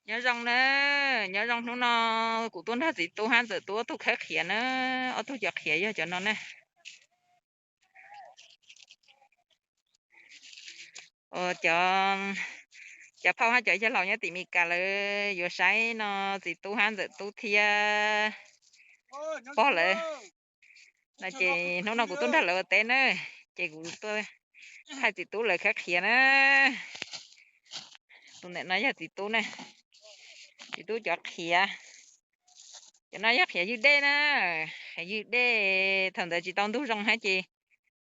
Nyob zoo na, nyob zoo, hnub no kuv tuaj nrog txiv tub hab ntxawm tub ob tug khawb qhiav na. Ob tug cov qhiav yog cov no na. Cov, cov phauj hab cov yawg laus nyob tim Mes Kas lawv yuav saib no, txiv tub hab ntxawm tub thiab pog lawv no ces hnub no kuv tuaj nrog lawv ua teb na, ces kuv tuaj thaij txiv tub lawv khawb qhiav na. Tus ntawm no yog txiv tub na, txiv tub cov qhiav. Cov no yog qhiav ywg dej na, qhiav ywg dej. Thaum ntawd tsis tau ntug zoo hab ces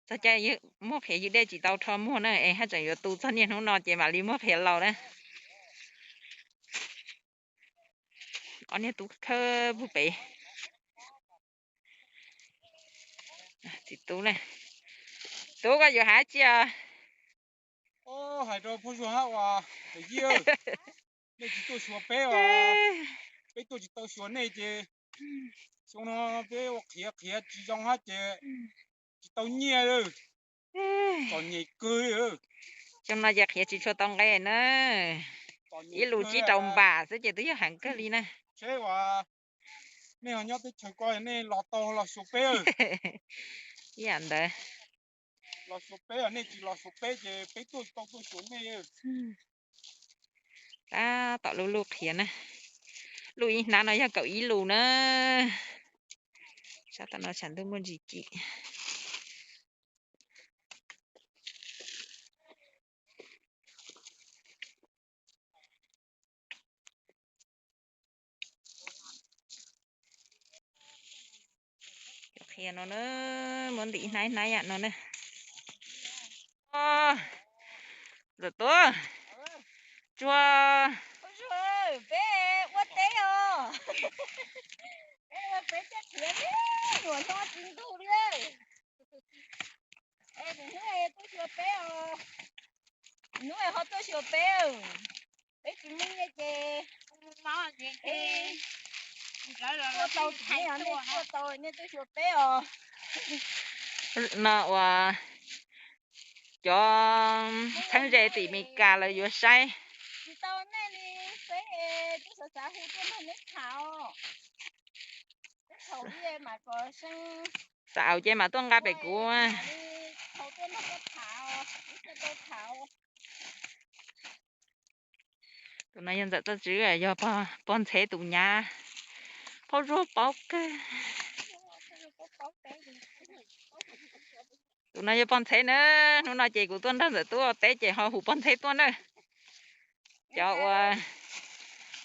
txog caij muaj qhiav ywg dej tsis tau rho muag na, es haj tseem yuav tu txog niaj hnub no ces mam li muaj qhiav laus na. Ob niag tub khawb puag pem. Txiv tub, tub koj yuav hais tsi os? Hais rau phooj ywg hab ua, yij, nej tsis tuaj xyuas peb os, peb tuaj tsis tau xyuas nej ces xyoo no peb ua qhiav qhiav tsis zoo hab ces tsis tau nyiaj, txom nyem kawg li. Xyoo no ces qhiav tsis tshua tau nqe na, ib lus tsib rau npam xwb ces twb yog heev kawg li na. Seb ua, nej ho nyob teb chaws ko nej los tau los xyuas peb. Ib yam ntawd. Los xyuas peb, nej tsis los xyuas peb ces peb tuaj tau tuaj xyuas nej. Tab tom lub lub qhiav na, lub ib hnab no yog kaum ib lus na. Sab tom no tshav ntuj muaj ntsis ci. Qhiav no na, muab ntim ib hnab ib hnab yam no na. Ntxawm Tuab, tsuag. Peb ua teb os. Peb ua teb coj qhiav, nyuam no tsis ntug li. Es hnub tuaj xyuas peb os. Hnub ho tuaj xyuas peb. Peb tsis muaj nyiaj ces tuaj tau, nej tuaj tau, nej tuaj xyuas peb os. No uas cov txheeb ze tim Mes Kas lawv yuav saib. Tsis tau nej li, peb twb xav xav hu tuaj nrog neb tham. Thaum ub mas kom xav aus ces mam tuaj nqa pem kuv. Tus no yog Ntxawm Txoj Tswv, yog pog Ntxheb tus nyab, paub zuag paub kawg. Tus no yog pog Ntxheb na, hnub no ces kuv tuaj nrog Ntxawm Tub ua teb ces ho hu pog Ntxheb tuaj na. Cov ua,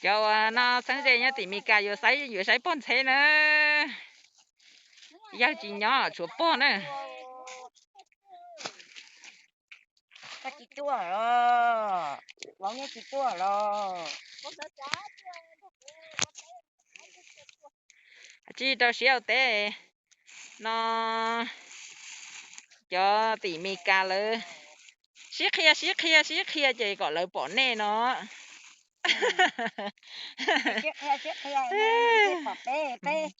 cov ua no txheeb ze nyob tim Mes Kas yuav saib, yuav saib pog Ntxheb na. Yawg tsis nyob, tshuav pog na. Koj tsis tuaj los? Vauv neb tsis tuaj los? Tsis rau siab ua teb no, cov tim Mes Kas lawv sib qhia sib qhia sib qhia ces kom lawv pom nej no. Sib qhia sib qhia, pom peb, peb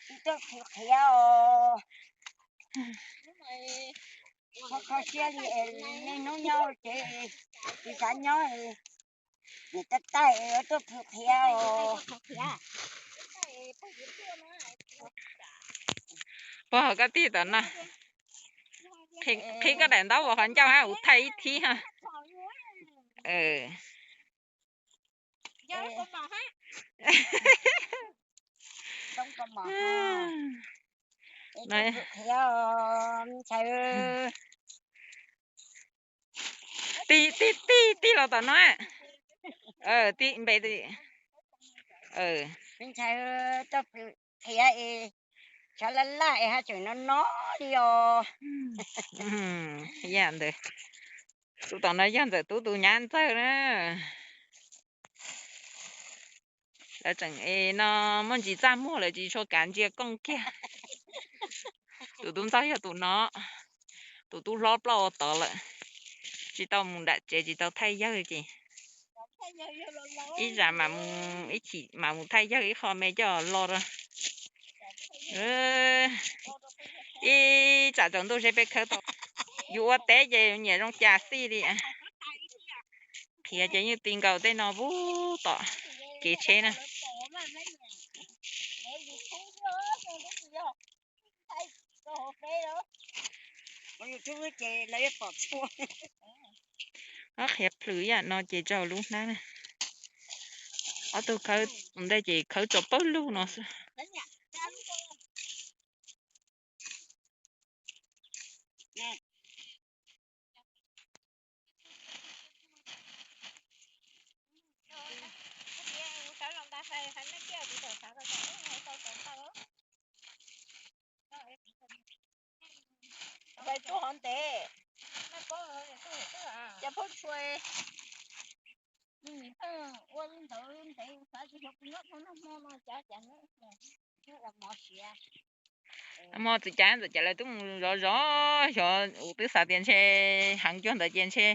tsis tuaj qhia os. Kho kho siab li, niaj hnub nyob ces tsis xav nyob, niam tab taij tuaj qhia os. Pog, koj tig tom no, qhib koj daim ntaub uas qhov ncauj hab kuv thaij ib thib ha. Tig, tig, tig los tom no. Tig npe. Me ntxhais, tuaj qhia es tshav laj laj es haj tseem no no li os. Yam ntawd, tus tom no yog Ntxawm Tub tus nyab ntxawg na. Lawv tseem es no muaj ntsis txaj muag lawv tsis tshua kav ntsia kooj kiag. Tus tub ntxawg yog tus no, tus tub hlob ploj ua tod lawm, tsis tau mus nram tsev tsis tau thaij yawg ces ib zam mam mus, ib chim mam mus thaij yawg ib qho me coj los. Ib tsam tsaus ntuj seb peb khawb tau. Yus ua teb ces nyiam zoo cas xij li. Qhiav ces yeej ti nkaus tej no pub tom. kev tsheb na. Ob qhiav plhws yam no ces raug lub hnab na. Ob tug khawb ntej ces khawb tso pawg lug no xwb. Tus hov ntev. Cas phauj tshua ua li ntawd ntev xav tsis xyov puas nyob dhau nag hmo no cas cas nyob mov siav. Hmo txiv cas ntxawm cas lawv twb mus zov zov xyov, kuv twb xav tias ntshe heev cuag ntawd ces ntshe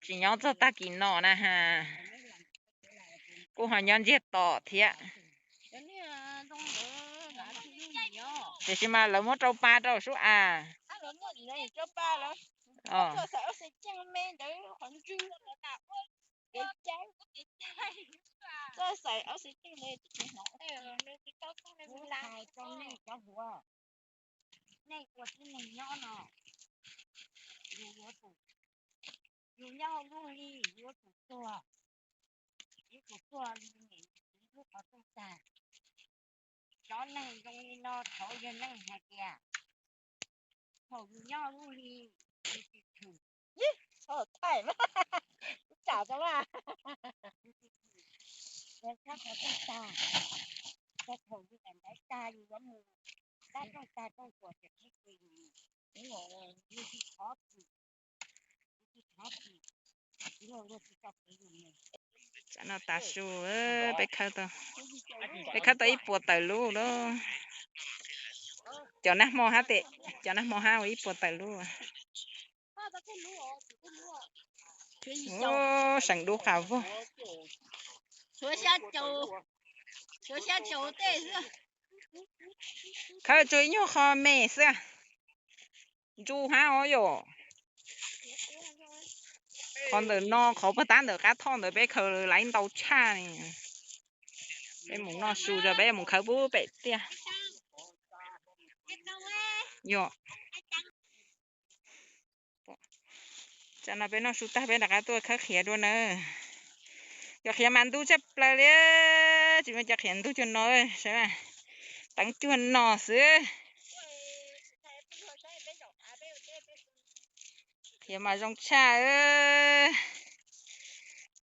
tsis nyob txog tag kis no na ha. Kuj ho nyob ntsiag to thiab. Tiam sis mas lawv muab rau pa rau sub as. Nej ua tib neeg nyob no, yus yuav tsum, yus nyob luaj li yuav tsum tuag, yuav tsum tuag li niam yus lub qhov rooj tag. Cov neeg zoo li no thaum yog neeg hais tias thaum yus nyob luaj li, yus tsis tshwm, thaum thaij, tsam tau mas, yus tsis tshwm, yus lub qhov rooj tag, thaum yus daim ntawv tag yus yuav mus tab rooj tag rooj tuam ces yus, yus tsis thov txim, yus tsis thov txim, yus tsis tau kev yus mus. Tsam no tav su, peb khawb tau, peb khawb tau ib puas tawm lub lawm. Cov nag hmo hab tes, cov nag hmo hab ua ib puas tawm lub. Seem dub qhov vog. Khawb tsuas ib nyuag qho me xwb. Ntsu hab os yom. Qhov ntawm no qhov puag ta ntawm qab thoj ntawd peb khaws lawv ntau tshaj ne. Peb mus noj su tso peb mus khawb pub pem tiaj. Yog, tsam no peb noj su tag peb rov qab tuaj khawb qhiav dua na. Cov qhiav mas ntug tshaj plaws li, tsis muaj cov qhiav ntug cuag no, teev cuag no xwb. Qhiav mas zoo tshaj.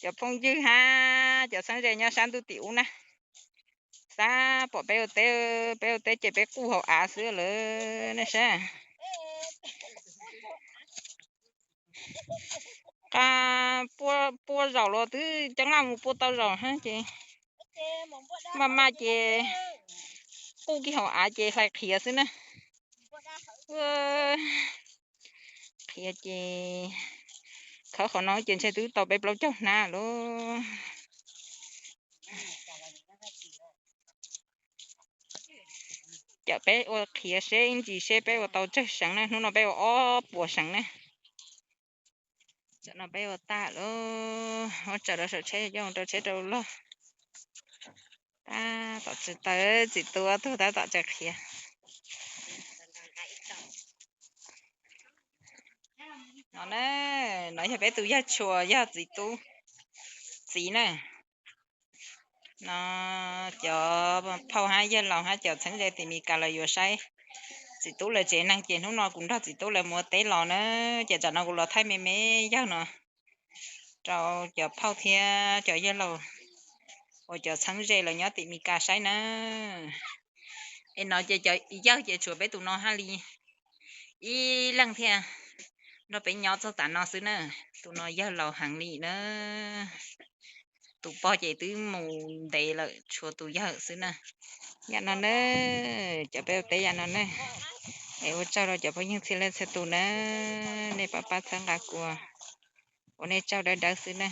Cov phooj ywg hab cov txheeb ze nyob sab ntuj tim ub na, xav pom peb ua teb, peb ua teb ces peb quj hauv av xwb lawm nej saib. Qab pua zaum los twb coob laj mus pua tau zaum hab ces maj maj ces quj kiag hauv av ces hlais qhiav xwb na. Qhiav ces khawb qhov no ces ntshe twb tau peb plaub caug hnab lauj. Cawm peb ua qhiav seb ib ntsis seb peb ua tau tsawg seev na, hnub no peb ua ob puas seev na. Tam no peb ua tag lauj, muab tsaws rau saum tsheb, coj rau tsheb rau log. Tab tom tsis tawm, txiv tub ob tug tab tom tsaws qhiav. No na, no yog peb tus yawg tshuas, yog txiv tub txiv na. No cov phauj hab yawg laus hab cov txheeb ze tim Mes Kas lawv yuav saib txiv tub lawv tsev neeg ces hnub no kuv nrog txiv tub lawv mus ua teb los na, ces tsam no kuv los thaij me me yawg no rau cov phauj thiab cov yawg laus uas cov txheeb ze lawv nyob tim Mes Kas saib na. Es no ces cov yawg ces tshuav peb tus no hab li ib leeg thiaj nrog peb nyob txog tav no xwb na. Tus no yawg laus heev li na. Tus pog ces twb mus ntev lawm, tshuav tus yawg xwb na. Yam no na, cov peb ua teb yam no na. Es ua tsaug rau cov phooj ywg txhia leej txhia tus na, nej pab pab txhawb nqa kuv, ua nej tsaug dawb dawb xwb na.